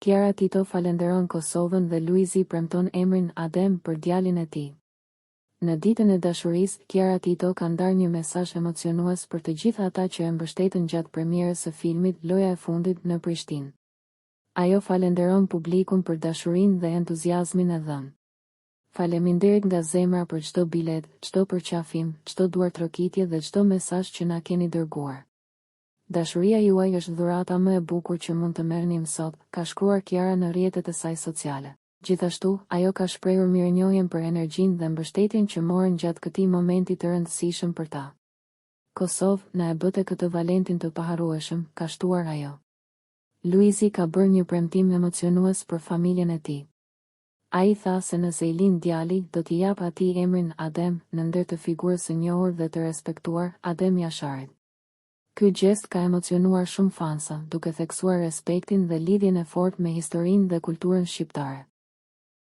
Kiara Tito falenderon Kosovën dhe Luizi premton emrin Adem për djalin e tij. Në Ditën e Dashurisë, Kiara Tito ka ndarë një mesazh emocionues për të gjithë ata që e mbështetën gjatë premierës së filmit Loja e Fundit në Prishtinë. Ajo falenderon publikun për dashurinë dhe entuziazmin e dhënë. Faleminderit nga zemra për çdo biletë, çdo përqafim, çdo duartrokitje dhe çdo mesazh që na keni dërguar. Dashuria juaj është dhurata më e bukur që mund të merrnim sot, ka shkruar Kiara në rrjetet e saj sociale. Gjithashtu, ajo ka shprehur mirënjohjen për energjinë dhe mbështetjen që morën gjatë këtij momenti të rëndësishëm për ta. Kosovë, na e bëte këtë Valentin të paharrueshëm, ka shtuar ajo. Luizi ka bërë një premtim emocionues për familjen e tij. Ai tha se nëse i lind djali, do t'i japë atij emrin Adem, në nder të figurës së njohur dhe të respektuar, Adem Jasharit. Ky gjest ka emocionuar shumë fansa, duke theksuar respektin dhe lidhjen e fortë me historinë dhe kulturën shqiptare.